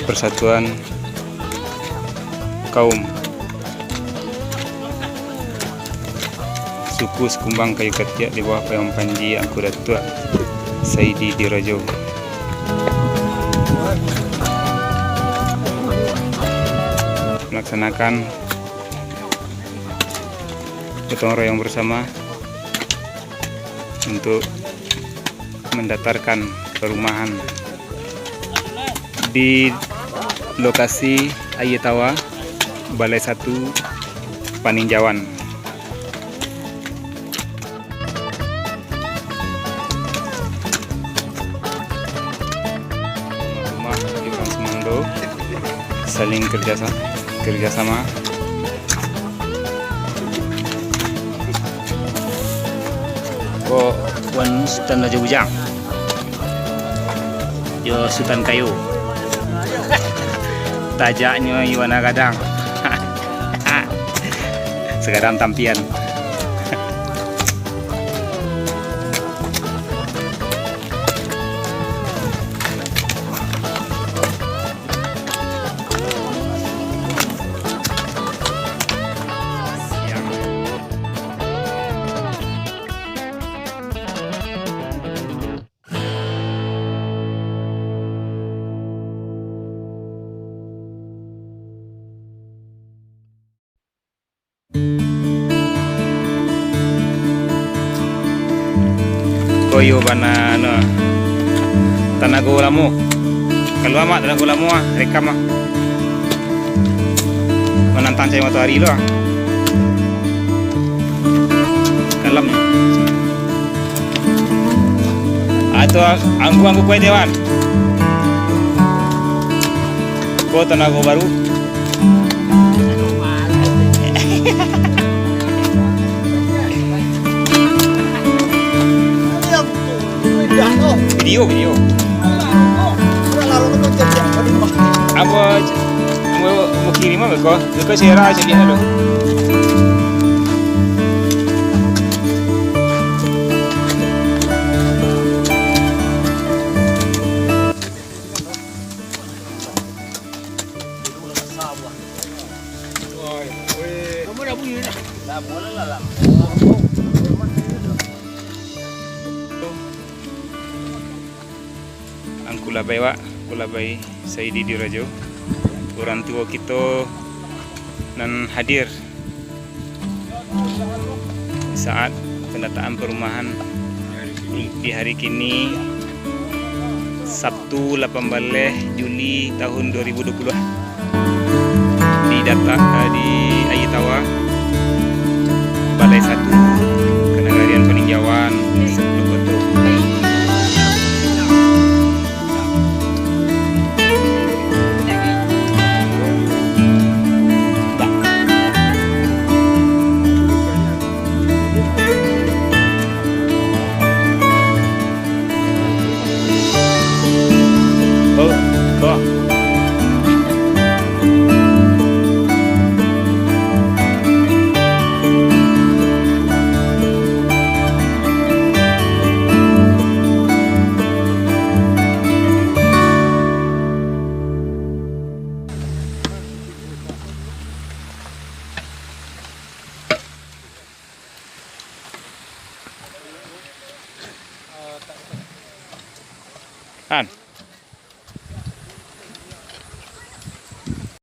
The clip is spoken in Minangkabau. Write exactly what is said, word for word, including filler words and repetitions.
Persatuan Kaum Suku Sikumbang Kayu Katiak di bawah payuang Panji Angku Datuak Saidi Dirajo melaksanakan gotong royong bersama untuk mendatarkan perumahan di lokasi Aia Tawa, Balai Satu, Paninjauan. Rumah di Urang Sumando saling kerja sa-, kerja sama. Ko Wan Sutan Raja Bujang jo Sutan Kayo. Tajaknyo Iwana Gadang. Sagadang tampian. Koyo bana, anu, Tanago Lamo. Kalua mak Tanago Lamo ah, rekam ah. Manantang cahaya matoari lo ah. Kalam. Ah, tu, ah, anggu-anggu kuai dia, Wan. Ko Tanago Baru. Video, video. Apo, apo, apo kirim apo ko? Ko share aja dia tu. Angku labai wak, angku labai Saidi Dirajo, urang tuo kito nan hadir saat pendataan perumahan di hari kini, Sabtu, lapan baleh Juli tahun dua ribu dua puluh, di data, eh, di Aia Tawa, Balai Satu, Kanagarian Paninjauan, Sepuluh Koto. An.